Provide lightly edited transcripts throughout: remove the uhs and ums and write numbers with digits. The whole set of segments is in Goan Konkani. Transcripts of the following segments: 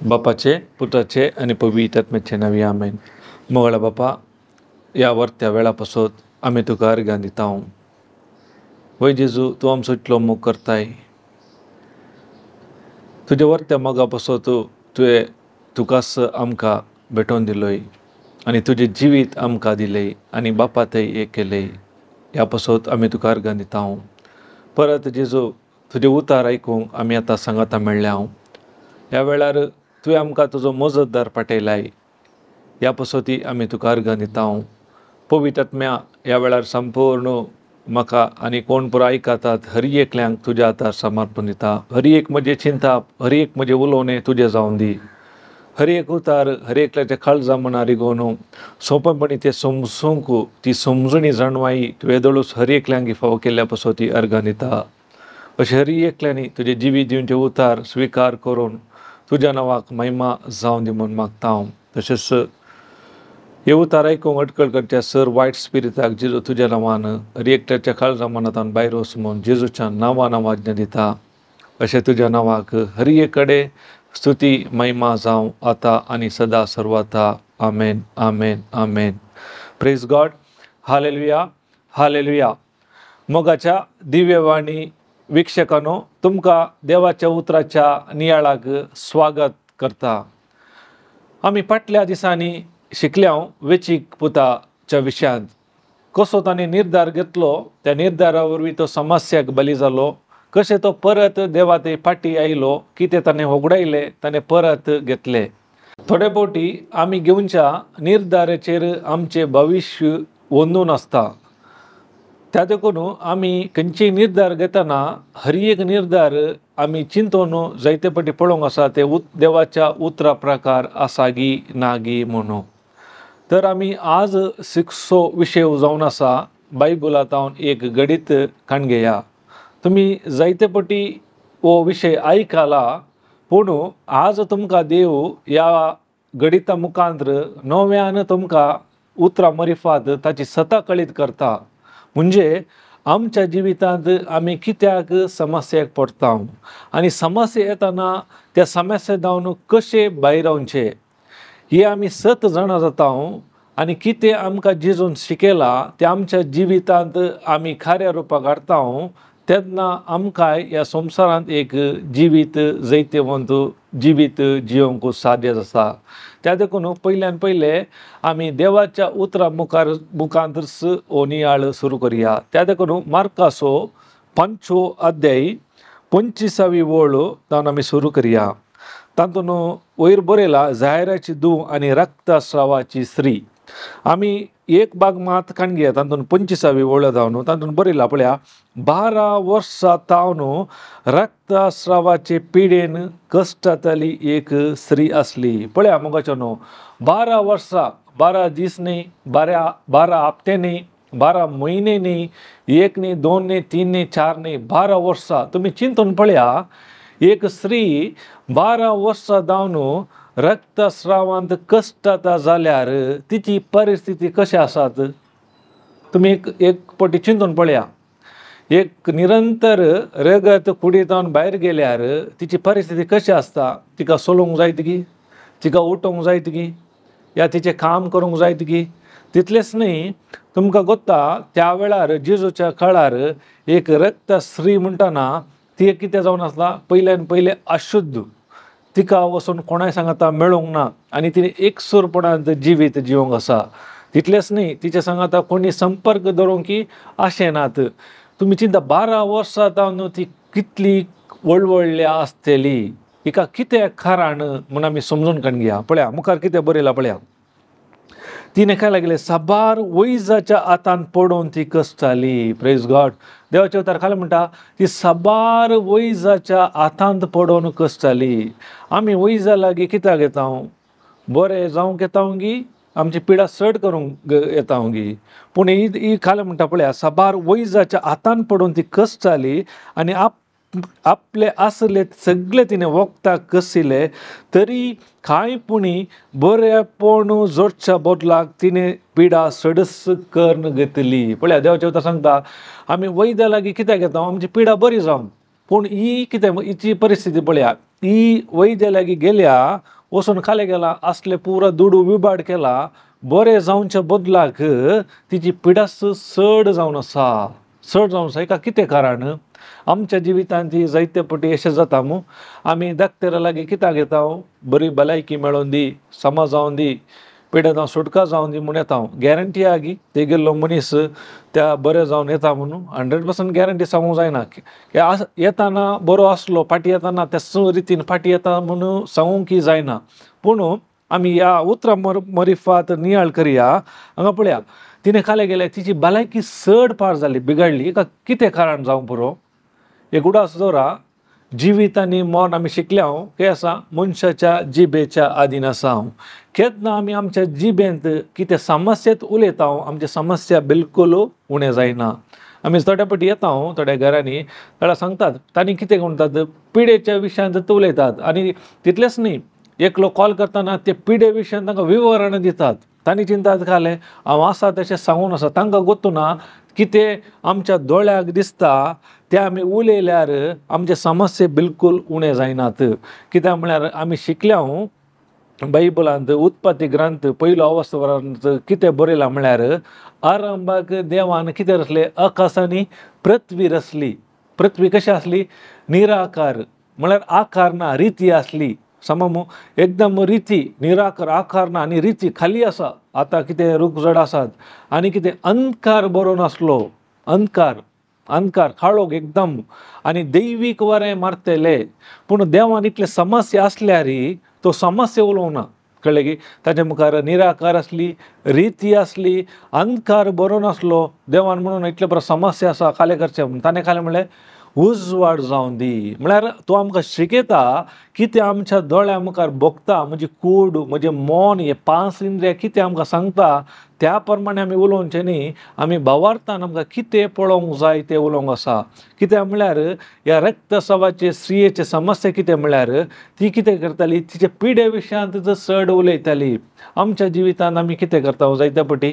बापाचे पुताचे आनी पवित्र आत्म्याचे नांवी आमेन. मोगाळा बापा, ह्या वर्त्या वेळा पासत आमी तुका अर्घां दिता. वय जेजू, तूं आमचो इतलो मोग करताय. तुज्या वर्त्या मोगा पासत तुवें तुकाच आमकां भेटोवन दिलोय आनी तुजें जिवीत आमकां दिलें आनी बापा थंय एक केलें. ह्या पासत आमी तुका अर्घां दिता. परत जेजू, तुजें उतार आयकूंक आमी आतां सांगाता मेळ्ळ्या. ह्या वेळार तुवें आमकां तुजो मजतदार पाठयलाय. ह्या पासती आमी तुका अर्घां दिता. पवित्र आत्म्या, ह्या वेळार संपूर्ण म्हाका आनी कोण पुरो आयकतात हर एकल्यांक तुज्या हातार समर्पण दिता. हर एक म्हजें चिंताप, हर एक म्हजें उलोवणें तुजें जावन दी. हर एक उतार हर एकल्याच्या काळजा मनार रिगोवन सोंपेपणी तें समजूंक ती समजणी जाणवाई तुवें दळूस हर एकल्यांक फावो केल्ल्या पासत ती अर्घां दिता. अशें हर एकल्यांनी तुजें जिवीत दिवचे उतार स्विकार करून तुज्या नांवाक महिमा जावन दी म्हूण मागता हांव. तशेंच हे उतार आयकूंक अटकळ करच्या सर वायट स्पिरिताक जेजू तुज्या नांवान हर एकट्याच्या काळजा मनांत भायर वच म्हूण जेजूच्या नांवान हांव आज्ञा दिता. अशें तुज्या नांवाक हर एक कडेन स्तुती महिमा जावं आतां आनी सदा सर्वता. आमेन, आमेन, आमेन. Praise God. Hallelujah, hallelujah. मोगाच्या दिव्यवाणी वीक्षकांनो, तुमकां देवाच्या उतराच्या नियाळाक स्वागत करता. आमी फाटल्या दिसांनी शिकल्या वेचीक पुताच्या विशयांत कसो ताणें निर्धार घेतलो, त्या निर्धारा वरवीं तो समस्याक बली जालो, कशें तो परत देवा ते फाटी आयलो, कितें ताणें होगडायलें ताणें परत घेतलें. थोडे फावटी आमी घेवच्या निर्धाराचेर आमचें भविश्य अंदून आसता. त्या देखून आमी खंयचेय निर्धार घेतना हर एक निर्धार आमी चिंतून जायते फावटी पळोवंक आसा ते देवाच्या उतरा प्रकार आसा गी ना गी म्हणून. तर आमी आज शिकचो विशय जावन आसा बायबलांत एक घडीत काणगेया. तुमी जायते फावटी हो विशय आयकला, पूण आज तुमकां देव ह्या घडिता मुखांत्र नव्यान तुमकां उतरां मरिफात ताची सता कळीत करता. म्हणजे आमच्या जिवितांत आमी कित्याक समस्येक पडटा आनी समस्या येतना त्या समस्या जावन कशें भायर रावचें हें आमी सत जाणा जाता आनी कितें आमकां जेजून शिकयलां तें आमच्या जिवितांत आमी खऱ्या रुपाक हाडटा. तेन्ना आमकां ह्या संवसारांत एक जिवीत जैतवंत जिवीत जिवंक साध्य आसा. त्या देखून पयल्यान पयलें आमी देवाच्या उतरां मुखार मुखांतच हो नियाळ सुरू करया. त्या देखून मार्काचो 5वो अध्याय 25वी वळ तातूंत आमी सुरू करया. तातूंत वयर बरयला जायराची धूव आनी रक्तस्रावाची स्त्री. आमी एक भाग मात काणगेया. तातूंत 25वी वळ जावन तातूंत बरयला पळया, 12 वर्सां तावन रक्तस्रावाचे पिडेन कश्टांतली एक स्त्री आसली. पळया मोगाचो न्हू, 12 वर्सां, 12 दीस न्ही, 12 हप्ते न्ही, 12 म्हयने न्ही, 1 न्ही, 2 न्ही, 3 न्ही, 4 न्ही, 12 वर्सां. तुमी चिंतून पळया, एक स्त्री 12 वर्सां जावन रक्तस्रावांत कश्टाता जाल्यार तिची परिस्थिती कशी आसात तुमी एक फावटी चिंतून पळया. एक निरंतर रगत कुडींतल्यान भायर गेल्यार तिची परिस्थिती कशी आसता. तिका चलोवंक जाय ती, तिका उठोवंक जाय ती, या तिचें काम करूंक जाय ती. तितलेंच न्ही, तुमकां गोत्ता त्या वेळार जेजूच्या काळार एक रक्त स्त्री म्हणटना ती कितें जावन आसला, पयल्यान पयलें अशुद्ध, तिका वचून कोणाय सांगाता मेळूंक ना आनी तिणें एकसूरपणांत जिवीत जिवंक आसा. तितलेंच न्ही, तिच्या सांगाता कोणी संपर्क दवरूंक की अशें नात. तुमी चिंता 12 वर्सां जावन ती कितली वळवळ्ळ्या आसतली, हिका कितें कारण म्हूण आमी समजून काडून घेया. पळया मुखार कितें बरयलां पळया, तिणें काय लागलें, साबार वैजाच्या हातान पडून ती कसताली. प्रेज गॉड. देवाच्या उतार खाला म्हणटा ती साबार वैजाच्या हातांत पडून कसताली. आमी वैजा लागीं कित्याक येता, बरें जावंक येता गी, आमची पिडा चड करूंक येता गी. पूण ही खाला म्हणटा पळया, साबार वैजाच्या हातान पडून ती कसताली आनी आपले आसले सगळे तिणें वखदां कसिले, तरी कांय पुणी बरेपण जोडच्या बदलाक तिणें पिडा सडस करून घेतली. पळया देवाचें उतर सांगता आमी वैद्या लागीं कित्याक येता, आमची पिडा बरी जावन. पूण ही कितें हिची परिस्थिती पळया, ही वैद्या लागीं गेल्या, वचून खाले गेला असले पुरा दुडू विबाड केला बरें जावच्या बदलाक तिची पिडास चड जावन आसा चड जावन आसा. हेका कितें कारण आमच्या जिवितांत ती जायते पटी अशें जाता मू आमी दाक्तेरा लागीं कित्याक येता बरी भलायकी मेळोवन दी समज जावन दी पिडेंत सुटका जावन दी म्हूण येता हांव गॅरंटी आगी ते गेल्लो मनीस त्या बरें जावन येता म्हणून 100% गॅरंटी सांगूंक जायना. येताना बरो आसलो फाटीं येताना त्या रितीन फाटीं येता म्हणून सांगूंक जायना. पूण आमी ह्या उतरां मरिफात नियाळ करया. हांगा पळया तिणें खाले गेले तिची भलायकी चड पाड जाली बिगडली. एका कितें कारण जावंक पुरो एक उडास दवरा जिवीत आनी मरण आमी शिकल्या हांव कितें आसा मनशाच्या जिबेच्या आदीन आसा हांव. केन्ना आमी आमच्या जिबेंत कितें समस्येत उलयता हांव आमची समस्या बिलकूल उणें जायना. आमी थोड्या पटी येता हांव थोड्या घरांनी थोड्या सांगतात तांणी कितें म्हणटात पिडेच्या विशयांत उलयतात आनी तितलेंच न्ही एकलो कॉल करतना ते पिडे विशयान तांकां विवरण दितात. तांणी चिंतात घालें हांव आसा तशें सांगून आसा तांकां गोत्तू ना कितें आमच्या दोळ्याक दिसता तें आमी उलयल्यार आमचे समस्ये बिलकूल उणें जायनात. कित्याक म्हळ्यार आमी शिकल्या हांव बायबलांत उत्पत्ती ग्रंथ पयलो अवस्थांत कितें बरयलां म्हळ्यार आरंभाक देवान कितें रचलें आकाश आनी पृथ्वी रचली. पृथ्वी कशी आसली निराकार म्हळ्यार आकार ना रिती आसली सममू एकदम रिती निराकार आकार ना आनी रिती खाली आसा. आतां कितें रूख झाड आसात आनी कितें अंधकार बरोवन आसलो अंधकार अंधकार काळोख एकदम आनी दैवीक वारें मारतले. पूण देवान इतले समस्या आसल्यार तो समस्या उलोवना कळ्ळें की ताच्या मुखार निराकार आसली रिती आसली अंधकार बरोवन आसलो देवान म्हणून इतले बरो समस्या आसा खालें करचें म्हणून ताणें खालें म्हणलें उजवाड जावन दी. म्हळ्यार तो आमकां शिकयता कितें आमच्या दोळ्या मुखार भोगता म्हणजे कूड म्हणजे मन हे पांच इंद्रिया कितें आमकां सांगता त्या प्रमाणे आमी उलोवचें न्ही. आमी भावार्थान आमकां कितें पळोवंक जाय तें उलोवंक आसा. कित्याक म्हळ्यार ह्या रक्तस्रावाचे स्त्रियेचे समस्या कितें म्हळ्यार ती कितें करताली तिचे पिडे विशयांत चड उलयताली. आमच्या जिवितांत आमी कितें करता जायते पटी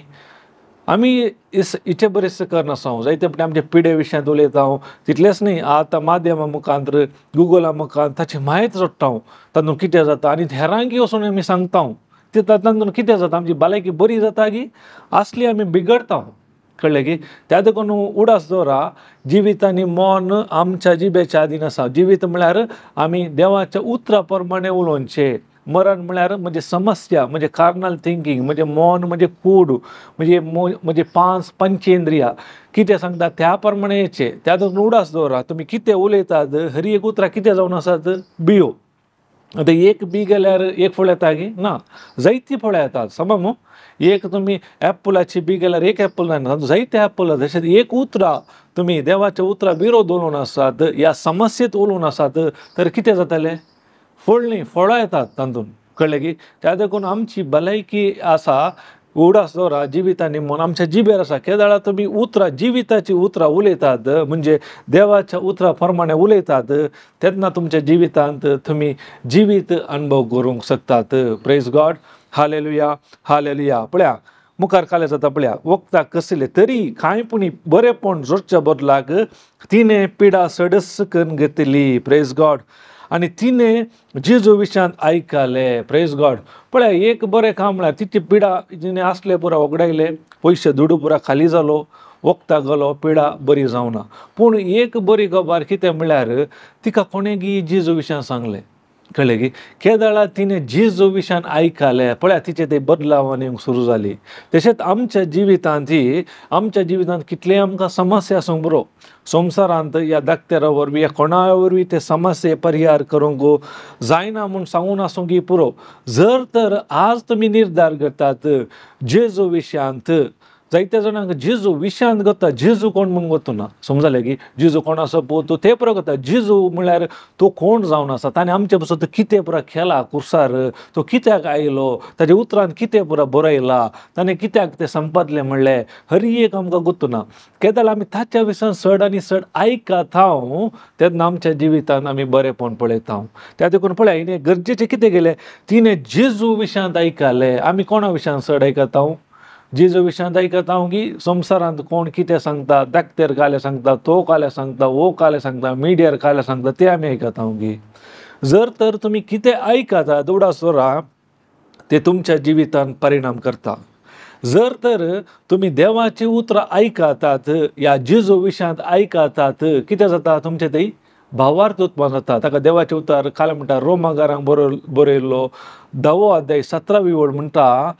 आमी हिचे बरेच करनासा जायते पटी आमचे पिडे विशयांत उलयता हांव तितलेंच न्ही आतां माध्यमा मुखांत गुगला मुखांत ताची म्हायती जोडटा हांव तातूंत कितें जाता आनी हेरांकी वचून आमी सांगता हांव ते तातूंत कितें जाता आमची भलायकी बरी जाता की आसली आमी बिगडता कळ्ळें की. त्या देखून उडास दवरा जिवीत आनी मन आमच्या जिबेच्या आदीन आसा. जिवीत म्हळ्यार आमी देवाच्या उतरा प्रमाणे उलोवचें. मरण म्हळ्यार म्हणजे समस्या म्हणजे कार्नल थिंकींग म्हणजे मन म्हणजे कूड म्हणजे म्हणजे पांच पंचेंद्रिया कितें सांगता त्या प्रमाणे येचें. त्या देखून उडास दवरा तुमी कितें उलयतात हरी एक उतरां कितें जावन आसात बियो. आतां एक बी गेल्यार एक फळ येता की ना जायतीं फळां येतात समज मू. एक तुमी एप्पलाची बी गेल्यार एक एप्पल जायना जायते एप्पल. तशेंच एक उतरां तुमी देवाच्या उतरां विरोध उलोवन आसात ह्या समस्येत उलोवन आसात तर कितें जातलें फळ न्ही फळां येतात तातूंत कळ्ळें की. त्या देखून आमची भलायकी आसा उडास दवरा जिवीत आनी मन आमच्या जिबेर आसा. केदळा तुमी उतरां जिविताची उतरां उलयतात म्हणजे देवाच्या उतरां प्रमाणे उलयतात तेन्ना तुमच्या जिवितांत तुमी जिवीत अणभव करूंक शकतात. प्रेज गॉड हालेलुया हालेलुया. पळया मुखार काले जाता पळया वखदाक कसले तरी कांय पुणी बरेपण जोडच्या बदलाक तिणें पिडा सडस करून घेतली. प्रेज गॉड. आनी तिणें जेजू विशयांत आयकलें. प्रेज गॉड. पळय एक बरें काम म्हळ्यार तिची पिडा तिणें आसले पुरा वगडायले पयशे दुडू पुरा खाली जालो वखदाक गेलो पिडा बरी जावना. पूण एक बरी खबर कितें म्हळ्यार तिका कोणें जेजू विशयांत सांगलें कळ्ळें की. केदळा तिणें जेजू विशयान आयकलें पळया तिचें ते बदलाव येवंक सुरू जाली. तशेंच आमच्या जिवितांत ही आमच्या जिवितांत कितलें आमकां समस्या आसूंक बरो संवसारांत ह्या दाक्तेरा वरवीं ह्या कोणा वरवीं ते समस्ये परिहार करूंक जायना म्हूण सांगून आसूंक पुरो. जर तर आज तुमी निर्धार करतात जेजू विशयांत जायत्या जाणांक जेजू विशयांत करता जेजू कोण म्हूण गोतूना समजलें की जेजू कोण आसा पळय तो ते पुरो करता. जेजू म्हळ्यार तो कोण जावन आसा ताणें आमचे पसून कितें पुरो केला कुर्सार तो कित्याक आयलो ताच्या उतरान कितें पुरो बरयला ताणें कित्याक तें संपादलें म्हणलें हरी एक आमकां गोतूना. केदळ आमी ताच्या विशयान चड आनी चड आयकता हांव तेन्ना आमच्या जिवितान आमी बरेपण पळयता. त्या देखून पळय हिणें गरजेचें कितें केलें तिणें जेजू विशयांत आयकलें. आमी कोणा विशयान चड आयकता जेजू विशयांत आयकता हांव की संवसारांत कोण कितें सांगता दाक्तेर काले सांगता तो काले सांगता वो काले सांगता मिडियार काले सांगता ते आमी आयकता हांव की. जर तर तुमी कितें आयकता उडास दवरा ते तुमच्या जिवितान परिणाम करता. जर तर तुमी देवाची उतरां आयकतात ह्या जेजू विशयांत आयकतात कितें जाता तुमचें थंय भावार्थ उत्पन्न जाता. ताका देवाचें उतर काल म्हणटा रोमागारांक बरयल्लो 10वो अध्याय 17वी ओळ म्हणटा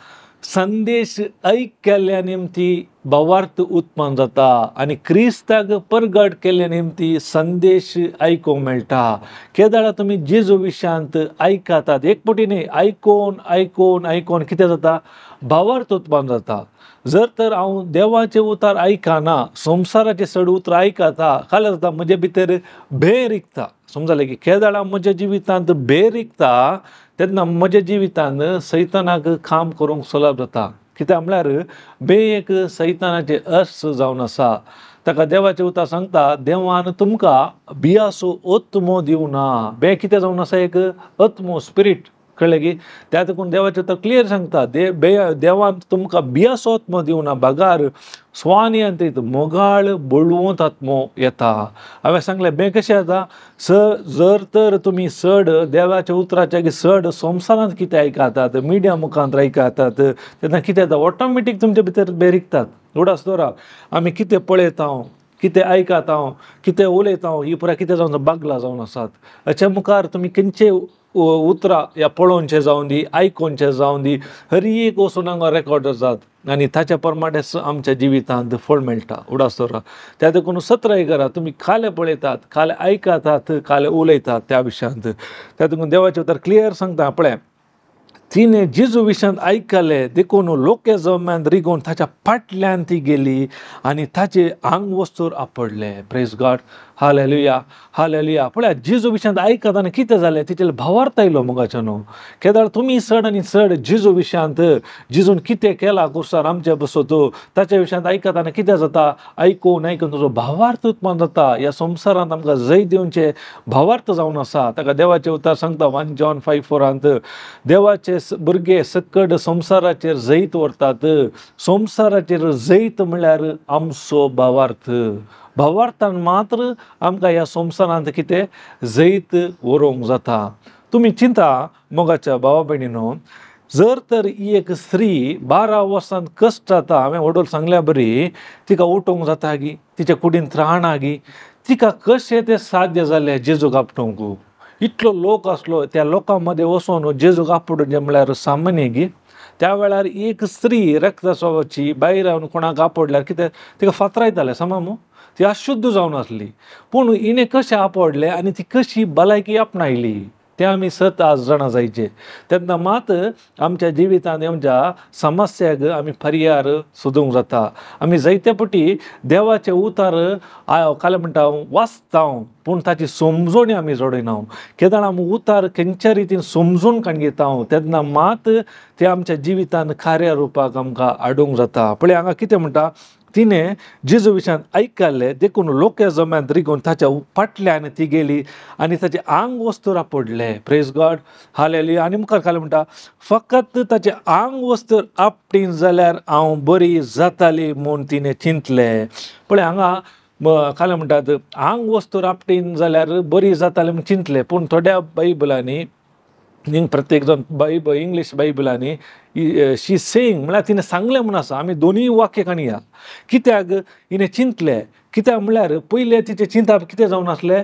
संदेश ऐकल्या निमती भावार्थ उत्पन्न जाता आनी क्रिस्ताक परगट केल्ल्या निमती संदेश आयकूंक मेळटा. केदाळा तुमी जेजू विशयांत आयकतात एक पटी न्ही आयकून आयकून आयकून कितें जाता भावार्थ उत्पन्न जाता. जर तर हांव देवाचें उतर आयकना संवसाराचें चड उतरां आयकता काल जाता म्हजे भितर भेर रिगता. समजलें की केदाळा म्हज्या जिवितांत भेर रिगता तेन्ना म्हज्या जिवितांत सैतानाक काम करूंक सुलभ जाता. कित्याक म्हळ्यार बे एक सैतानाचें अर्थ जावन आसा. ताका देवाचें उतर सांगता देवान तुमकां बियासो आत्मो दिवना. बे कितें जावन आसा एक आत्मो स्पिरीट कळ्ळें की त्या देखून देवाचें उतर क्लियर सांगता देवान तुमकां बियासो आत्मो दिवना बगार स्वानियंत्रीत मोगाळ बळवंत आत्मो येता. हांवें सांगलें बे कशें येता जर तर तुमी चड देवाच्या उतराच्या चड संवसारांत कितें आयकतात मिडिया मुखांत आयकतात तेन्ना कितें जाता ऑटोमॅटीक तुमचे भितर बे रिगतात. उडास दवरा आमी कितें पळयता कितें आयकता कितें उलयता ही पुराय कितें जावन बागला जावन आसात. हाच्या मुखार तुमी खंयचे उतरां ह्या पळोवचें जावन दी आयकोवचें जावन दी हर एक वचून हांगा रेकॉर्ड जातात आनी ताच्या प्रमाणे आमच्या जिवितांत फळ मेळटा. उडास दवरा त्या देखून सत्राय करा तुमी खालें पळयतात खालें आयकतात खालें उलयतात त्या विशयांत. त्या देखून देवाचें उतर क्लियर सांगता पळय तिणें जेजू विशयांत आयकलें देखून लोके जम्यान रिगोवन ताच्या फाटल्यान ती गेली आनी ताचे आंग वस्तूर आपडलें. प्रेज गॉड हालेलुया हालेलुया. पळया जेजू विशयांत आयकतना कितें जालें तिचेर भावार्थ आयलो मोगाचो न्हू. केदाळ तुमी चड आनी चड जेजू विशयांत जेजून कितें केलां कुर्सार आमचे बसतो ताच्या विशयांत आयकतना कितें जाता आयकून आयकून तुजो भावार्थ उत्पन्न जाता. ह्या संवसारांत आमकां जैत दिवचें भावार्थ जावन आसा. ताका देवाचें उतर सांगता 1 John 5:4 देवाचे भुरगे सकट संवसाराचेर जैत व्हरतात. संवसाराचेर जैत म्हळ्यार आमचो भावार्थ. भावार्थान मात्र आमकां ह्या संवसारांत कितें जैत व्हरूंक जाता. तुमी चिंता मोगाच्या भावा भयणीनो जर तर ही एक स्त्री 12 वर्सांत कश्ट जाता हांवें व्हडोल सांगल्या बरी तिका उठोवंक जाता गी तिच्या कुडीन त्राण गी तिका कशें तें साध्य जालें जेजूक आपटोवंक. इतलो लोक आसलो त्या लोकां मदें वचोन जेजूक आपडून म्हळ्यार सामान्य गी. त्या वेळार एक स्त्री रक्तस्रावाची भायर रावन कोणाक आपडल्यार कितें तिका फातरायतालें समा मू ती अशुद्ध जावन आसली. पूण हिणें कशें आपडलें आनी ती कशी भलायकी आपणायली तें आमी सत आज जाणा जायचें. तेन्ना मात आमच्या जिवितांत आमच्या समस्याक आमी पर्याय सोदूंक जाता. आमी जायते पटी देवाचें उतर काल म्हणटा वाचता पूण ताची समजोणी आमी जोडिना. केदाळ आमी उतार खंयच्या रितीन समजून काण घेता तेन्ना मात तें आमच्या जिवितांत कार्य रुपाक आमकां हाडूंक जाता. पळय हांगा कितें म्हणटा तिणें जेजू विशयांत आयकलें देखून लोके जम्यांत रिगोवन ताच्या फाटल्यान ती गेली आनी ताचें आंग वस्तूर आपडलें. प्रेज गॉड हालेलुया. आनी मुखार खालें म्हणटा फकत ताचें आंग वस्तूर आपटीन जाल्यार हांव बरी जाताली म्हूण तिणें चिंतलें. पळय हांगा खालें म्हणटात आंग वस्तूर आपटीन जाल्यार बरी जाताली म्हूण चिंतलें. पूण थोड्या बायबलांनी प्रत्येक जाण इंग्लीश बायबलांनी शी सेईंग म्हळ्यार तिणें सांगलें म्हूण आसा. आमी दोनूय वाक्य काणया कित्याक हिणें चिंतलें कित्याक म्हळ्यार पयलें तिचें चिंतप कितें जावन आसलें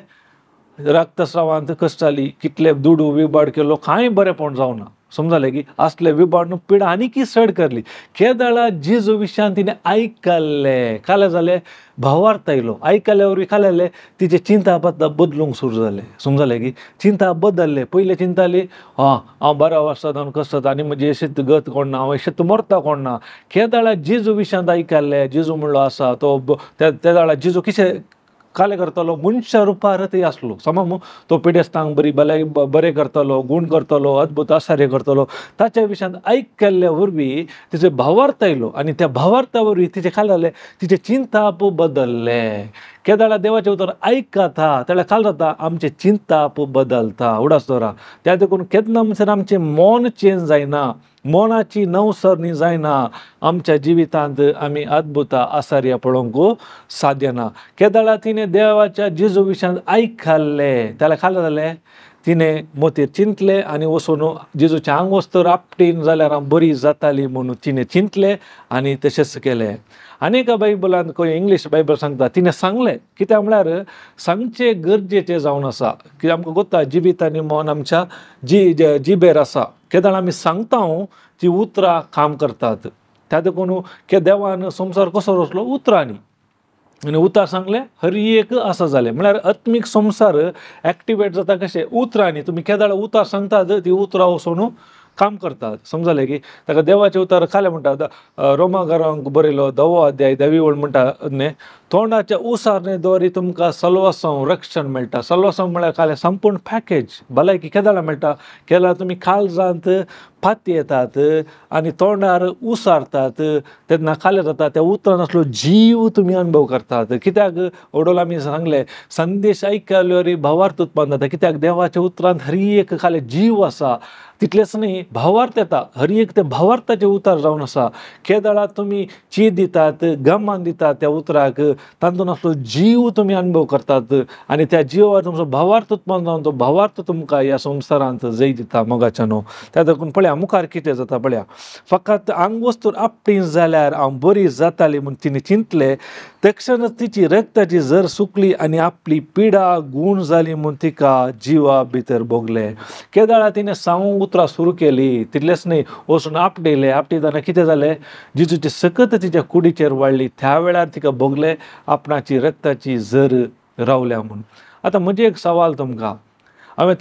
रक्तस्रावांत कश्ट जाली कितले दुडू विबाड केलो कांय बरेंपण जावना. समजलें की असले विबाड पिडा आनीकय चड करली. केदाळा जेजू विशयांत तिणें आयकल्लें कालें जालें भावार्थ आयलो आयकल्या वरवीं कालें जालें तिचें चिंतप आतां बदलूंक सुरू जालें. समजलें की चिंता बदल्लें. पयलें चिंताली आं हांव 12 वर्सां जावन कश्ट जाता आनी म्हजी अशीच गत कोण ना हांव अशेंच मरता कोण ना. केदाळा जेजू विशयांत आयकल्लें जेजू म्हणलो आसा तो त्या वेळार जेजू कितें कालें करतालो मनशा रुपार थंय आसलो समा मू तो पिडेस्तांक बरी भलायकी बरें करतालो गूण करतालो अद्भुत आश्चर्य करतालो. ताच्या विशयांत आयकल्ल्या वरवीं तिचो भावार्थ आयलो आनी त्या भावार्था वरवीं तिचें काल जालें तिचें चिंताप बदल्लें. केदाळा देवाचें उतर आयकता तेन्ना काल जाता आमचें चिंताप बदलता. उडास दवरा त्या देखून केन्ना म्हणसर आमचें मन चेंज जायना मनाची नवसरणी जायना आमच्या जिवितांत आमी अद्भुत आश्चर्य पळोवंक साध्य ना. केदाळा तिणें देवाच्या जेजू विशयांत आयकल्लें त्याला खाल जालें तिणें मोतीर चिंतलें आनी वचून जेजूचें आंग वस्त्र आपटीन जाल्यार हांव बरी जाताली म्हणून तिणें चिंतलें आनी तशेंच केलें. आनी एका बायबलान खंय इंग्लीश बायबल सांगता तिणें सांगलें, कित्याक म्हळ्यार सांगचें गरजेचें जावन आसा. कित्याक आमकां गोत्ता जिवीत आनी मन आमच्या जिबेर आसा. केदळ आमी सांगता ती उतरां काम करतात. त्या देखून देवान संवसार कसो रचलो उतरांनी, आनी उतर सांगलें हर एक आसा जालें. म्हळ्यार आत्मीक संवसार एक्टिवेट जाता कशें उतरांनी. तुमी केदळ उतर सांगतात ती उतरां वचून काम करतात. समजलें की ताका देवाचें उतर खालें म्हणटा. रोमागारांक बरयलो 10वो अध्याय 10वी ओळ म्हणटा न्ही, तोंडाच्या उसारणे द्वारे तुमकां सल्वासांव रक्षण मेळटा. सल्वासांव म्हळ्यार खालें संपूर्ण पॅकेज भलायकी केदळा मेळटा. केदळा तुमी काळजांत पाती येतात आनी तोंडार उसारतात तेन्ना खालें जाता त्या उतरान आसलो जीव तुमी अनुभव करतात. कित्याक ओडोल आमी सांगलें संदेश आयकल्यार भावार्थ उत्पन्न जाता. कित्याक देवाच्या उतरांत हर एक खालें जीव आसा. तितलेंच न्ही भावार्थ येता, हर एक ते भावार्थाचें उतर जावन आसा. केदळा तुमी चीज दितात गमान दितात त्या उतराक तातूंत आसलो जीव तुमी अनुभव करतात आनी त्या जिवार तुमचो भावार्थ उत्पन्न जावन तो भावार्थ तुमकां ह्या संवसारांत जय दिता मोगाच्यानो. त्या देखून पळया मुखार कितें जाता पळया, फकत आंग वस्तूर आपटी जाल्यार हांव बरी जाताली म्हूण तिणें चिंतलें. तक्षणच तिची रक्ताची जर सुकली आनी आपली पिडा गूण जाली म्हूण तिका जिवा भितर भोगलें. केदळा तिणें सांगूंक उतरां सुरू केली. तितलेंच न्ही वचून आपटिलें. आपटितना कितें जालें जेजूची सकत तिच्या कुडीचेर वाडली. त्या वेळार तिका भोगलें आपणाची रक्ताची जर रावल्या म्हूण. आतां म्हजें एक सवाल तुमकां, हांवें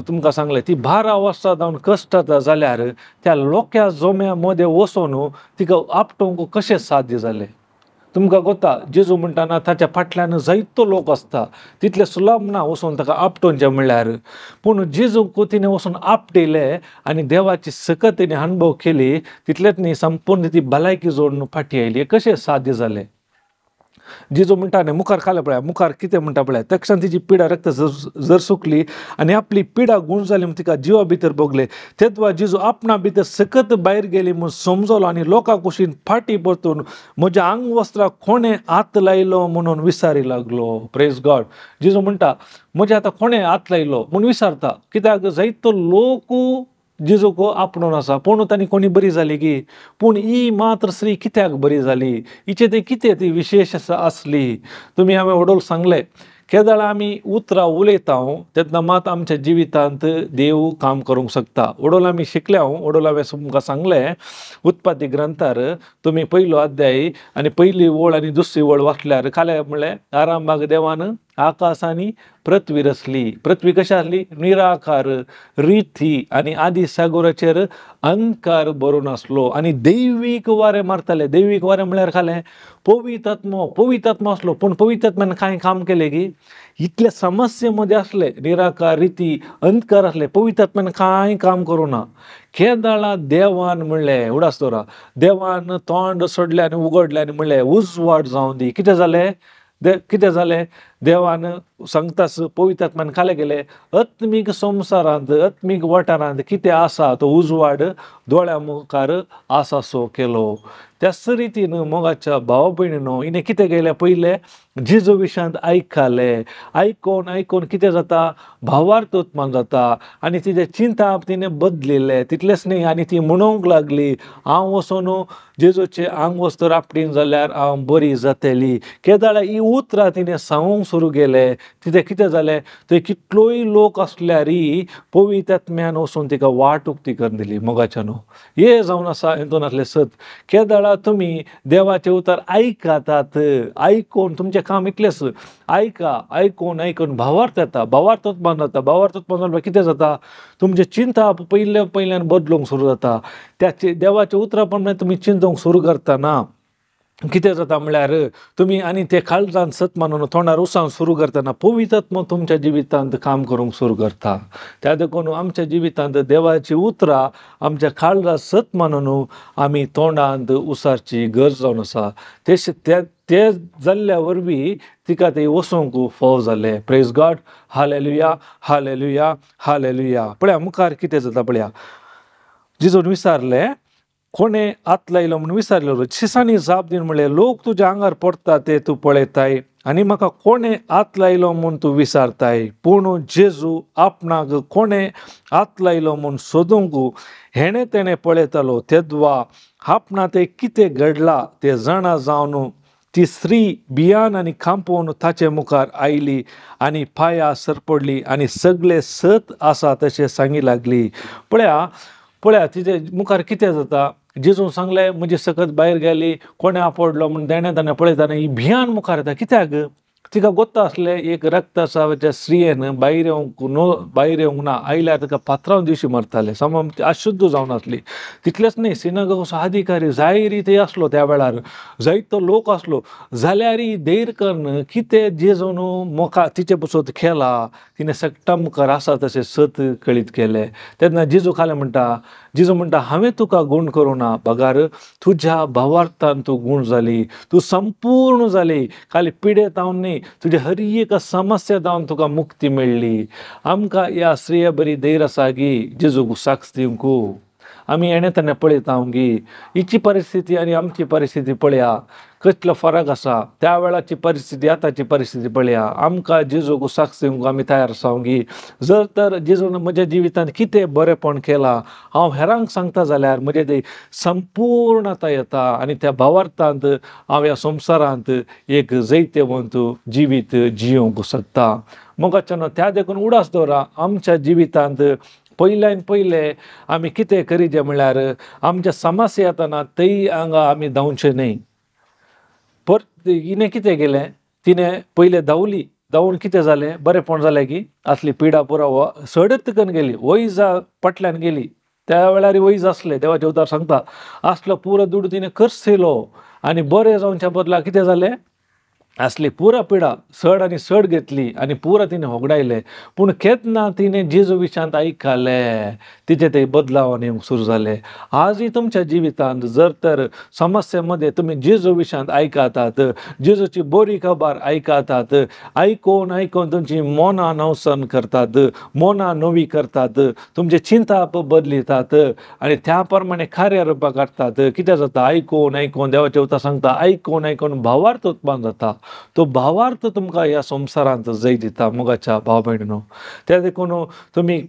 तुमकां सांगलें ती 12 वर्सां जावन कश्ट जाल्यार त्या लोक्या जोम्या मदें वचून तिका आपटोवंक कशें साध्य जालें? तुमकां गोता जेजू म्हणटाना ताच्या फाटल्यान जायतो लोक आसता, तितले सुलभ ना वचून ताका आपटोवचें म्हणल्यार. पूण जेजूक तिणें वचून आपटिलें आनी देवाची सकत तिणें अनुभव केली. तितलेंच न्ही संपूर्ण ती भलायकी जोडून फाटीं आयली. कशें साध्य जालें? जेजू म्हणटा न्ही मुखार खालें पळया, मुखार कितें म्हणटा पळया, तक्षण तिची पिडा रक्त जर सुकली आनी आपली पिडा गूण जाली म्हूण तिका जिवा भितर भोगले. तेदवा जेजू आपणा भितर सकत भायर गेली म्हूण समजलो आनी लोकां कुशीन फाटीं परतून म्हज्या आंग वस्त्राक कोणें हात लायलो म्हणून विचारी लागलो. Praise God. जेजू म्हणटा म्हज्या आतां कोणें हात लायलो म्हूण विचारता. कित्याक जायतो लोक जेजूक आपणून आसा, पूण तांणी कोणी बरी जाली की, पूण ही मात्र स्त्री कित्याक बरी जाली? हिचें तें कितें ती विशेश आसली? तुमी हांवें वडोल सांगलें केदळ आमी उतरां उलयता तेन्ना मात आमच्या जिवितांत देव काम करूंक शकता. वडोल आमी शिकल्या, वडोल हांवें तुमकां सांगलें उत्पत्ती ग्रंथार तुमी पयलो अध्याय आनी पयली ओळ आनी दुसरी ओळ वाचल्यार खालें म्हणलें आरंभाक देवान आकाश आनी पृथ्वी रचली. पृथ्वी कशी आसली? निराकार रिती आनी आदी सागोराचेर अंधकार भरून आसलो आनी दैवीक वारें मारताले. दैवीक वारें म्हणल्यार खालें पवित्र आत्मो, पवित्र आत्मो आसलो. पूण पवित्र आत्म्यान कांय काम केलें की इतले समस्ये मदें आसले, निराकार रिती अंधकार आसले, पवित्र आत्म्यान कांय काम करूं ना. केदळा देवान म्हणलें उडास दवरा, देवान तोंड सोडलें आनी उगडलें आनी म्हणलें उजवाड जावं दी. कितें जालें? कितें जालें? देवान सांगताच पवित्र आत्म्यान खालें गेलें आत्मीक संवसारांत आत्मीक वाठारांत कितें आसा तो उजवाड दोळ्या मुखार आसा सो केलो. त्याच रितीन मोगाच्या भाव भयणीनो हिणें कितें केलें? पयलें जेजू विशयांत आयकलें. आयकोन आयकोन कितें जाता? भावार्थ उत्पन्न जाता आनी तिजें चिंताप तिणें बदलिलें. तितलेंच न्ही आनी ती म्हणूंक लागली हांव वचून जेजूचें आंग वस्त्र आपटीन जाल्यार हांव बरी जातली. केदळा ही उतरां तिणें सांगूंक सुरू केलें. तितें कितें जालें? थंय कितलोय लोक आसल्यारय पवित्र आत्म्यान वचून तिका वाट उक्ती करून दिली. मोगाच्यानो हें जावन आसा हेतून आसलें सत. केदळा तुमी देवाचें उतर आयकतात, आयकून तुमचें काम इतलेंच आयका, आयकून आयकून भावार्थ येता, भावार्थ उत्पन्न जाता. भावार्थ उत्पन्न जाल्यार कितें जाता? तुमचें चिंतप पयल्या पयल्यान बदलूंक सुरू जाता. त्या देवाच्या उतरा प्रमाणे तुमी चिंतूंक सुरू करतना कितें जाता म्हणल्यार तुमी आनी ते काळजान सत मानून तोंडार उसावन सुरू करतना पवित्र आत्मो तुमच्या जिवितांत काम करूंक सुरू करता. त्या देखून आमच्या जिवितांत देवाची उतरां आमच्या काळजान सत मानून आमी तोंडांत उसारची गरज जावन आसा. ते जाल्ल्या वरवीं तिका ते वचूंक फाव जालें. Praise God. Hallelujah, hallelujah, hallelujah. पळया मुखार कितें जाता पळया. जेजून विचारलें कोणें हात लायलो म्हूण विचारलो. शिसांनी जाप दिवन म्हणलें, लोक तुज्या आंगार पडटा ते तूं पळयताय आनी म्हाका कोणें हात लायलो म्हूण तूं विचारताय. पूण जेजू आपणाक कोणें हात लायलो म्हूण सोदूंक हेणें तेणें पळयतालो. तेदवा आपणा तें कितें घडलां तें जाणा जावन ती स्त्री भियान आनी खांपोवन ताचे मुखार आयली आनी पांया सरपडली आनी सगळे सत आसा तशें सांगी लागली. पळया पळया तिजे मुखार कितें जाता. जेजून सांगलें म्हजी सकत भायर गेली, कोणें आपडलो म्हूण देणें ताणें पळयतना ही भियान मुखार येता. कित्याक तिका गोत्ता आसलें एक रक्तस्रावाच्या स्त्रियेन भायर येवंक नो, भायर येवंक ना, आयल्यार ताका पात्रांव दिवशी मरताले, सम अशुद्ध जावन आसली. तितलेंच न्ही, सिनागोगाचो अधिकारी जायरी थंय आसलो त्या वेळार, जायतो लोक आसलो, जाल्यार धैर्य करून कितें जेजून मुखार तिचे पसत केला तिणें सगटा मुखार आसा तशें सत कळीत केलें. तेन्ना जेजू खालें म्हणटा, जेजू म्हणटा हांवें तुका गूण करूं ना, बगार तुज्या भावार्थान तूं गूण जाली, तूं संपूर्ण जाली, खाली पिडेत हांव न्ही, तुज्या हर एक समस्या जावन तुका मुक्ती मेळ्ळी. आमकां ह्या स्त्रिया बरी धैर्य आसा की जेजूक साक्ष दिवंक आमी हेणें तेणें पळयता गी हिची परिस्थिती आनी आमची परिस्थिती पळया कसलो फरक आसा. त्या वेळाची परिस्थिती आतांची परिस्थिती पळया. आमकां जेजूक साक्ष दिवंक आमी तयार आसा गी. जर तर जेजून म्हज्या जिवितांत कितें बरेंपण केलां हांव हेरांक सांगता जाल्यार म्हजें तें संपूर्णता येता आनी त्या भावार्थांत हांव ह्या संवसारांत एक जैतवंत जिवीत जियोवंक शकता. मोगाच्यानो त्या देखून उडास दवरा आमच्या जिवितांत पयल्यान पयलें आमी कितें करीजे म्हळ्यार आमच्या समस्या येतना थंय हांगा आमी धांवचें न्हय. परत हिणें कितें केलें, तिणें पयलें धांवली, धांवून कितें जालें, बरेंपण जालें की आसली पिडा पुरा सडत करून गेली, वैजा फाटल्यान गेली. त्या वेळार वैज आसले, देवाचें उतार सांगता आसलो पुरो दुडू तिणें खर्च आनी बरें जावच्या बदला कितें जालें, आसली पुरा पिडा सड आनी सड घेतली आनी पुरा तिणें होगडायलें. पूण केन्ना तिणें जेजू विशांत आयकलें तिचें ते बदलावान येवंक सुरू जालें. आजूय तुमच्या जिवितांत जर तर समस्ये मदें तुमी जेजू विशांत आयकतात, जेजूची बरी खबर आयकतात, आयकून आयकून तुमची मनां नवसन करतात, मनां नवी करतात, तुमचें चिंताप बदलितात आनी त्या प्रमाणे कार्य रुपाक काडटात. कितें जाता, आयकून आयकून देवाचें उतर सांगता, आयकून आयकून भावार्थ उत्पन्न जाता. तो भावार्थ तुमकां ह्या संवसारांत जय दिता. मोगाच्या भाव भयणीनो, त्या देखून तुमी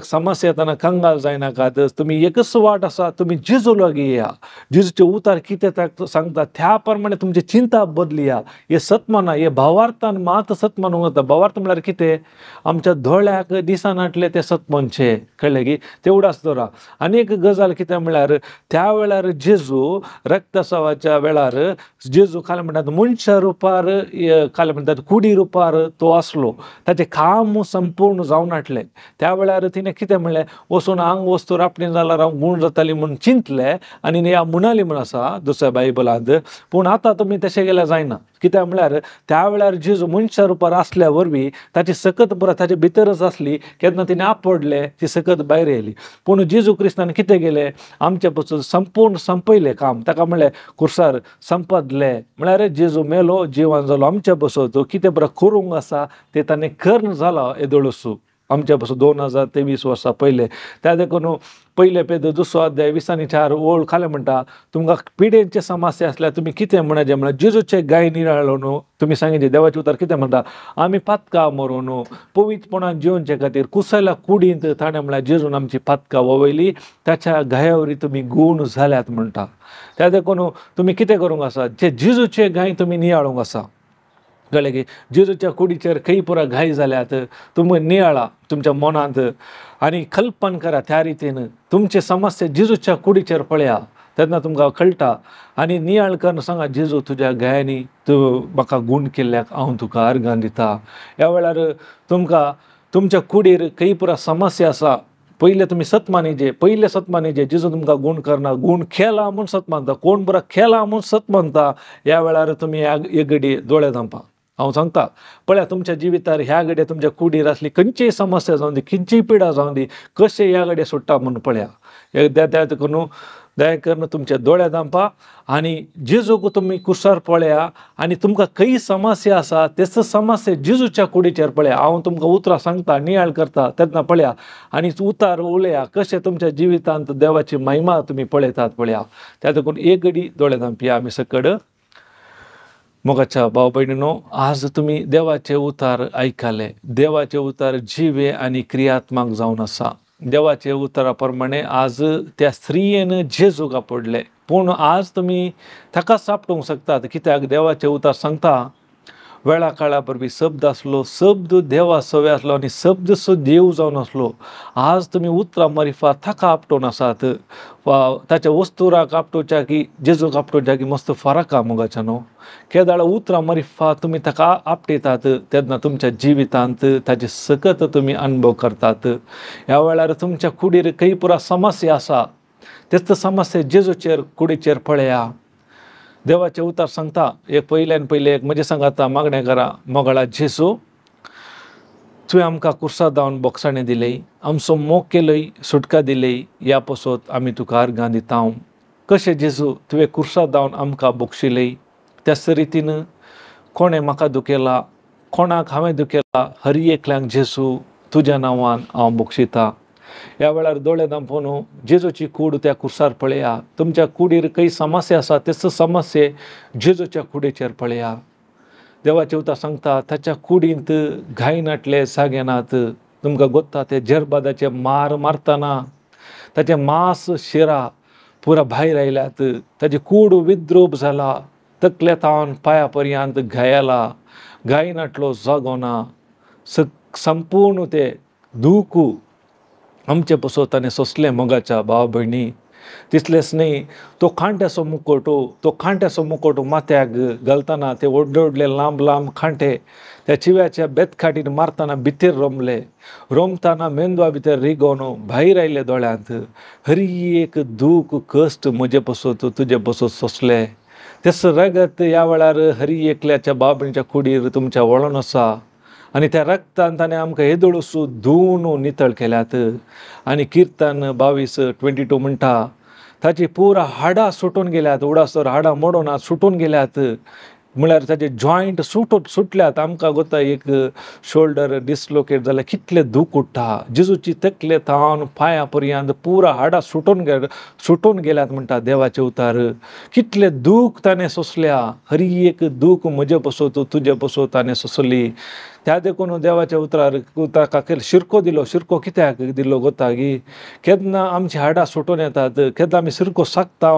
समस्या येतना कंगाल जायनाकात. तुमी एकच वाट आसा, तुमी जेजू लागीं येया, जेजूचे उतार कितें सांगता त्या प्रमाणे तुमची चिंता बदलिया. हे सतमाना हे भावार्थान मात सत मानूंक जाता. भावार्थ म्हळ्यार कितें, आमच्या दोळ्याक दिसनाटलें तें सत मानचें, कळ्ळें की तें उडास दवरा. आनी एक गजाल कितें म्हळ्यार त्या वेळार जेजू रक्तस्रावाच्या वेळार जेजू खालें म्हणटात मनशा रुपार, काल म्हणटात कुडी रुपार तो आसलो, ताचें काम संपूर्ण जावन नाटलें. त्या वेळार तिणें कितें म्हणलें, वचून आंग वस्तू रापणी जाल्यार हांव गूण जाताली म्हूण चिंतलें आनी ह्या म्हणाली म्हूण आसा दुसऱ्या बायबलांत. पूण आतां तुमी तशें केल्यार जायना. कित्याक म्हळ्यार त्या वेळार जेजू मनशा रुपार आसल्या वरवीं ताची सकत पुरा ताचे भितरच आसली. केन्ना तिणें आपडलें ती सकत भायर येयली. पूण जेजू क्रिस्तान कितें केलें, आमचे पसून संपूर्ण संपयलें काम. ताका म्हणलें कुर्सार संपदलें म्हळ्यार जेजू मेलो, जिवन जालो आमच्या बसत. कितें बरें करूंक आसा तें ताणें कर्ण जाला येदोळसू आमच्या पासून 2023 वर्सां पयलें. त्या देखून पयले पेद दुसरो अध्याय 20 आनी 4 ओळ खालें म्हणटा, तुमकां पिडेंचे समस्या आसल्यार तुमी कितें म्हणचें म्हळ्यार जेजूचे गाय निराळो न्हू. तुमी सांगितलें देवाचें उतर कितें म्हणटा, आमी पातकां मरून न्हू पवित्रपणान जिवनचे खातीर कुसयल्या कुडींत ताणें म्हळ्यार जेजून आमची पातकां वळयली, ताच्या गायावरी तुमी गूण जाल्यात म्हणटा. त्या देखून तुमी कितें करूंक आसा, जे जेजूचे गाय तुमी नियाळूंक आसा, कळ्ळें की जेजूच्या कुडीचेर खंय पुरा घाय जाल्यात तुमी नियाळा तुमच्या मनांत आनी कल्पन करा त्या रितीन तुमचे समस्या जेजूच्या कुडीचेर पळया, तेन्ना तुमकां कळटा. आनी नियाळ करून सांगा, जेजू तुज्या घायांनी तूं म्हाका गूण केल्ल्याक हांव तुका अर्गां दिता. ह्या वेळार तुमकां तुमच्या कुडीर खंय पुरा समस्या आसा पयलें तुमी सत मानिजे, पयलें सत मानिजे जेजू तुमकां गूण करना, गूण केला म्हूण सत मानता, कोण बरो केला म्हूण सत मानता. ह्या वेळार तुमी एक घडी दोळे धांपा. हांव सांगता पळया तुमच्या जिवितार ह्या घडये तुमच्या कुडीर आसली खंयचीय समस्या जावं दी, खंयचीय पिडा जावं दी, कशें ह्या घडये सुट्टा म्हूण पळया। एकदां त्या करून दया करून तुमच्या दोळ्या दामपा आनी जेजूक तुमी कुसार पळया आनी तुमकां खंय समस्या आसा तेच समस्या जेजूच्या कुडीचेर पळया। हांव तुमकां उतरां सांगता, नियाळ करता तेन्ना पळया आनी उतार उलया कशें तुमच्या जिवितांत देवाची महिमा तुमी पळयतात पळया। त्या देखून एक घडी दोळे दामपया आमी सकड। मोगाच्या भाव भयणीनो, आज तुमी देवाचे उतार आयकले। देवाचे उतार जिवे आनी क्रियात्मक जावन आसा। देवाचे उतरा प्रमाणे आज त्या स्त्रियेन जेजूक पडले, पूण आज तुमी ताका सापडूंक शकतात कित्याक देवाचे उतार सांगता वेळा काळा परबी शब्द आसलो, शब्द देवा सवे आसलो आनी शब्द सो देव जावन आसलो। आज तुमी उतरां मारिफा ताका आपटोवन आसात वा ताच्या वस्तुराक आपटोवच्या की जेजूक आपटोवच्या की मस्त फरक आहा मोगाच्या न्हू। केदाळ उतरां मारिफा तुमी ताका आपटयतात तेन्ना तुमच्या जिवितांत ताचे सकत तुमी अनुभव करतात। ह्या वेळार तुमच्या कुडीर खंय पुरा समस्या आसा तेच समस्या जेजूचेर कुडीचेर पळया। देवाचे उतार सांगता एक पयल्यान पयले एक म्हजे सांगाता मागणें करा, मोगाळा जेजू तुवें आमकां कुर्सा धांवन बोगसाणें दिलें, आमचो मोग केलय, सुटका दिलें, ह्या पसत आमी तुका अर्गां दिता। कशें जेजू तुवें कुर्सा धांवन आमकां बोगशिलें त्याच रितीन कोणें म्हाका दुखेला, कोणाक हांवें दुखेला, हर एकल्याक जेजू तुज्या नांवान हांव बोगशिता। ह्या वेळार दोळे दांपोवन जेजूची कूड त्या कुर्सार पळया। तुमच्या कुडीर खंय समस्या आसा तेच समस्ये जेजूच्या कुडीचेर पळया। देवाचे उतर सांगता ताच्या कुडींत घाय नाटले जागे नात। तुमकां गोत्ता ते जेरबादाचे मार मारतना ताचे मांस शिरा पुरा भायर आयल्यात, ताची कूड विद्रूप जाला, तकले तावन पांया पर्यंत घायला, घाय नाटलो जागो ना, संपूर्ण ते दूख आमचे पसो ताणें सोंसलें मोगाच्या भाव भयणी। तितलेंच न्ही, तो खांट्याचो मुकोटो, तो खांट्याचो मुकोटो माथ्याक घालतना ते व्हडले व्हडले लांब लांब खांटे त्या चिव्याच्या बेतखाटीन मारतना भितर रोमले, रोमतना मेंदवा भितर रिगोवन भायर आयले दोळ्यांत। हरी एक दूख कश्ट म्हजे पसत तुजे पसत सोंसले। तेच रगत ह्या वेळार हरी एकल्याच्या भाव भयणीच्या कुडीर तुमच्या वळोन आसा आनी त्या रक्तान ताणें आमकां हेदोळसो धुवन नितळ केल्यात। आनी किर्तन 22:22 म्हणटा ताची पुरा हाडां सुटून गेल्यात, उडासर हाडां मोडोना सुटून गेल्यात, म्हळ्यार ताचे जॉयंट सुटल्यात। आमकां गोता एक शोल्डर डिसलोकेट जाल्यार कितलें दूख उठ्ठा। जेजूची तकले थावन पांया पर्यंत पुरा हाडां सुटून गेल्यात म्हणटा देवाचे उतार। कितलें दूख ताणें सोंसल्या, हरी एक दूख म्हजे पसत तुजे पसत ताणें सोंसली। त्या देखून देवाच्या उतरार ताका शिरको दिलो। शिरको कित्याक दिलो गोता की केन्ना आमची हाडां सुटून येतात, केन्ना आमी शिरको साकता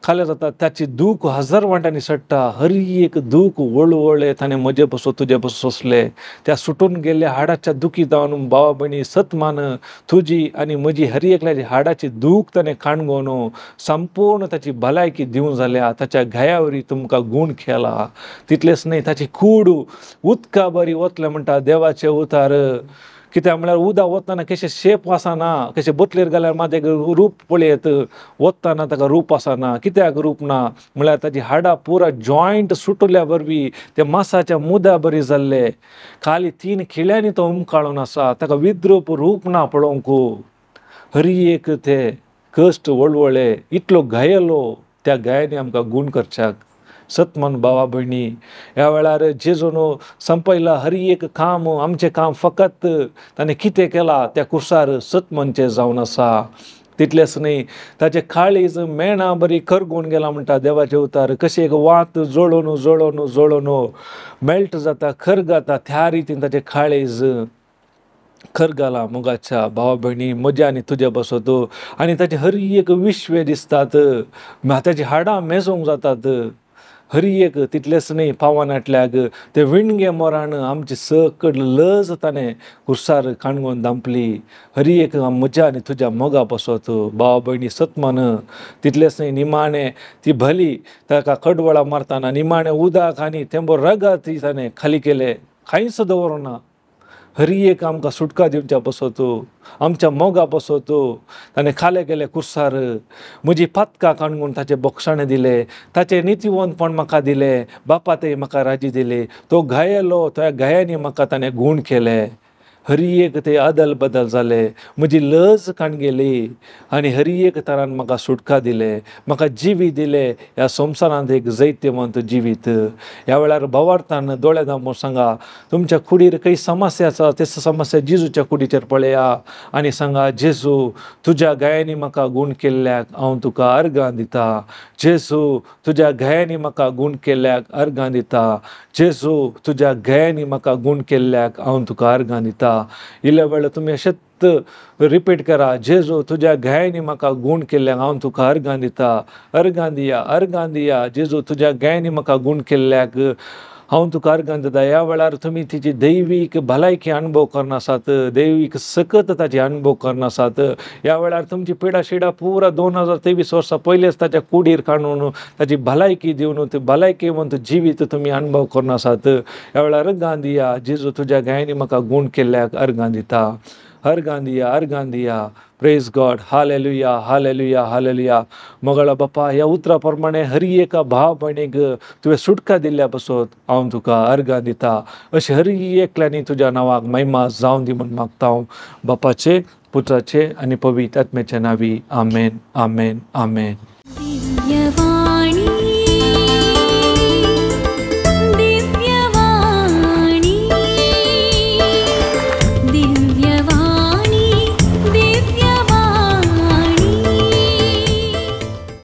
खाल्या जाता, ताची दूख हजार वांट्यांनी सडटा। हरी एक दूख वळवळे ताणें म्हजे पसत तुजे पसत सोंसले। त्या सुटून गेल्ल्या हाडाच्या दुखी जावन भावा भयणी सतमान तुजी आनी म्हजी हरी एकल्याची हाडाची दूख ताणें काणगोवन संपूर्ण ताची भलायकी दिवन जाल्या। ताच्या घायावरी तुमकां गूण केला। तितलेंच न्ही, ताची कूड उदका बरी वतलें म्हणटा देवाचे उतार। कित्याक म्हळ्यार उदक वतना कशें शेप आसना, कशें बोतलेर घाल्यार मात एक रूप पळयत वतना ताका रूप आसना। कित्याक रूप ना म्हळ्यार ताची हाडां पुरा जॉयंट सुटल्या वरवीं ते मासाच्या मुदा बरी जाल्ले। खाली 3 खिळ्यांनी तो उमकाळून आसा, ताका विद्रूप रूप ना पळोवंक। हरी एक ते कश्ट वळवळे इतलो घायलो, त्या घायांनी आमकां गूण करच्याक। सतमन भावा भयणी, ह्या वेळार जेजून संपयला हरी एक काम, आमचें काम फकत ताणें कितें केलां त्या कुर्सार सतमनचें जावन आसा। तितलेंच न्ही, ताचें काळीज मेणा बरी करगून गेलां म्हणटा देवाचे उतार। कशें एक वात जळोवन जळोवन जळोवन मेल्ट जाता, खरगाता, त्या रितीन ताचें काळीज खरगाला। मोगाच्या भावा भयणी, म्हज्या आनी तुज्या बसत आनी ताचे हरी एक विश्वे दिसतात, ताची हाडां मेजोवंक जातात हरी एक। तितलेंच न्ही, पावनाटल्याक ते विणगे मोरान आमची सकड लज ताणें कुर्सार काणगोन दांपली। हरी एक म्हज्या आनी तुज्या मोगा पसत भाव भयणी सतमान। तितलेंच न्ही, निमाणें ती भली ताका कडवळा मारतना निमाणें उदक आनी तेंबो रगत ताणें खाली केलें, कांयच दवरना। हरी एक आमकां सुटका दिवच्या पासत, आमच्या मोगा पासत ताणें खाले गेले कुर्सार. म्हजी पातकां काडून ताचें बोगसाणें दिलें, ताचें नितीवंतपण म्हाका दिलें, बापा थंय म्हाका राजी दिली. तो घायलो, त्या घायांनी म्हाका ताणें गूण केले. हरी एक ते अदल बदल जाले, म्हजी लज काण गेली आनी हरी एक तरान म्हाका सुटका दिले, म्हाका जिवीत दिले. ह्या संवसारांत एक जैत्यवंत जिवीत. ह्या वेळार भावार्थान दोळे दामून सांगा, तुमच्या कुडीर खंय समस्या आसा ते समस्या जेजूच्या कुडीचेर पळया आनी सांगा, जेजू तुज्या गायांनी म्हाका गूण केल्ल्याक हांव तुका अर्गां दिता. जेजू तुज्या गायांनी म्हाका गूण केल्ल्याक अर्गां दिता. जेजू तुज्या गायांनी म्हाका गूण केल्ल्याक हांव तुका अर्गां दिता. इल्ल्या वेळार तुमी अशेंच रिपीट करा, जेजू तुज्या गायांनी म्हाका गूण केल्ल्याक हांव तुका अर्गां दिता. अर्गां दिया, अर्गां दिया. जेजू तुज्या गायांनी म्हाका गूण केल्ल्याक हांव तुका अर्गां दिता. ह्या वेळार तुमी तिची दैवीक भलायकी अणभव करना आसात, दैवीक सकत ताची अणभव करना आसात. ह्या वेळार तुमची पिडा शिडा पुरा 2023 वर्सां पयलेच ताच्या कुडीर काडून ताची भलायकी दिवन ती भलायकेवंत जिवीत तुमी अणभव करना आसात. ह्या वेळार अर्गां दिया, जेजू तुज्या गायांनी म्हाका गूण केल्ल्याक अर्गां दिता. अर्गां दिया, अर्गां दिया. Praise God. Hallelujah, hallelujah, hallelujah. मोगाळा बापा, ह्या उतरा प्रमाणे हरी एका भाव भयणीक तुवें सुटका दिल्ल्या पासत हांव तुका अर्गां दिता. अशें हरी एकल्यांनी तुज्या नांवाक महिमा जावन दी म्हूण मागता हांव, बापाचे, पुत्राचे आनी पवित्र आत्म्याच्या नांवी. आमेन, आमेन, आमेन. दिव्यवाणी.